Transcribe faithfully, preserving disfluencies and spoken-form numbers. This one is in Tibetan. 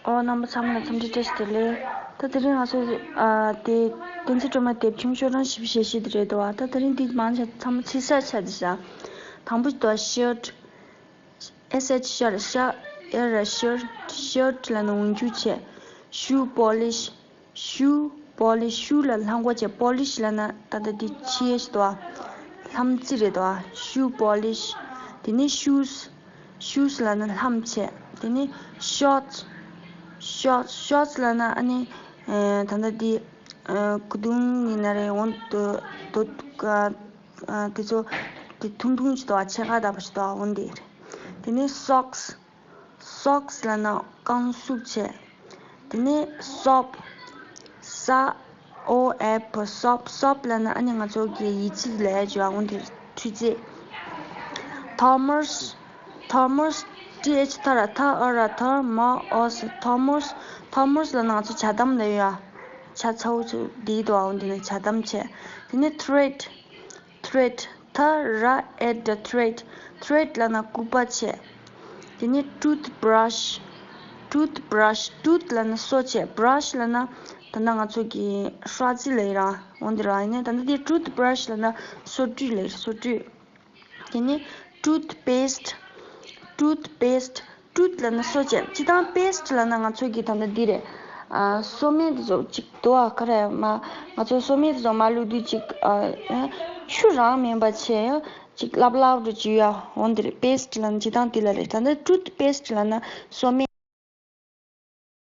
ཨོ། རྣམ་པ་ཚང་མ་ལ་འཚམས་འདྲི་བཀྲ་ཤིས་བདེ་ལེགས། ད་དེ་རིང་ང་ཚོ་ཨ་དེ་བསྟན་འཛིན་སྒྲོལ་མ་དེབ་ཆུང་ཤོག་གྲངས་བཞི་བཅུ་ཞེ་བཞི་དེ་རེད་འདུག་ཨ། ད་དེ་རིང་འདི་མང་ཆེ་ཚང་མ་ཕྱི་སར་ཆགས་བསྡད་ཤག་དང་པོ་དེ་ཤརཊ། S H ཤར། ཤ་ཨེ་ར་ཤར། ཤརཊ་ལབ་ན་འོག་འཇུག་བྱས། ཤུ་པོ་ལིཤ། ཤུ་པོ་ལིཤ། ཤུ་ལ་ལྷམ་གོག་བྱས། པོ་ལིཤ་ལབ་ན་ད་ལྟ་འདི་ཕྱིའི་ཞིག་འདུག་ཨ། ལྷམ་རྩེ་རེད་འདུག་ཨ། ཤུ་པོ་ལིཤ། དེ་ནས་ཤུས། ཤུས་ལབ་ན་ལྷམ་བྱས། དེ་ནས་ཤོརཊ། ཤོརཊ། ཤོརཊ་ལབ་ན་ཨ་ནི་ཨ་ད་ལྟ་འདི་ཨ་སྐུ་གདུང་ཡིན་ན་རེད། འོན་ཏེ་དོ་ཨ་ཨ་དེ་ཚོ་དེ་ཐུང་ཐུང་ཞིག་འདུག་ཨ། ཕྱེད་ཀ་ལྟ་བུ་ཞིག་འདུག་ཨ། འོན་ཏེ་རེད། དེ་ནས་སོགས། སོགས་ལབ་ན་རྐང་ཟུག་བྱས། དེ་ནས་སོབ། ས་ཨོ་ཨེ་བི། སོབ། སོབ་ལབ་ན་ཨ་ནི་ང་ཚོ་གི་ཡིད་ཆེས་ལབ་ཡ་ཅིག་ཡོད་ཨ། འོན་ཏེ་ཆུ་ཚད། ཐོ་མོས། ཐོ་མོས། ཏི་ཨེཆ་ཐ་ར་ཐ། ཨ་ར་ཐ། མ་ཨོ་སི། ཐོ་མོས། ཐོ་མོས་ལབ་ན་ང་ཚོ་ཇ་དམ་ལབ་ཡ། ཇ་ཚ་བོ་ཚོ་དེ་འདུག་ཨ། འོན་ཏེ་ན་ཇ་དམ་བྱས། དེ་ནས་ཐི་རེཌ། ཐི་རེཌ། ཐ་ར་ཨེ་ཌ། ཐི་རེཌ། ཐི་རེཌ་ལབ་ན་སྐུད་པ་བྱས། དེ་ནས་ཊུཐ་བྷ་རཤ། ཊུཐ་བྷ་རཤ། ཊུཐ་ལབ་ན་སོ་བྱས། བྷ་རཤ་ལབ་ན་ད་ལྟ་ང་ཚོ་གི་སྲོག་རྩི་ལབ་ཡ་ར། འོན་ཏེ་ར་ཡིན་ན་ད་ལྟ་དེ་ཊུཐ་བྷ་རཤ་ལབ་ན་སོ་བཀྲུས་ལབ་ཡ་ར། སོ་བཀྲུས། དེ་ནས་ཊུཐ་པེསཊ། ཊུཐ་པེསཊ། ཊུཐ་ལབ་ན་སོ་བྱས། སྤྱིར་བཏང་པེསཊ་ལབ་ན་ང་ཚོ་གི་ད་ལྟ་འདི་རེད། ཨ་སོ་སྨན་དེ་ཚོ་ཅིག་འདུག་ཨ། ག་རེ་མ་ང་ཚོ་སོ་སྨན་དེ་ཚོ་མ་བླུགས་དུས་ཅིག་ཨ་ཆུ་རང་མིན་པ་བྱས་ཡང་ཅིག་ལབ་ལབ་འགྲོ་བྱེད་ཡ། འོན་ཏེ་རེད། པེསཊ་ལབ་ན་སྤྱིར་བཏང་དེ་ལ་རེད། ད་ལྟ་ཊུཐ་པེསཊ་ལབ་ན་སོ་སྨན།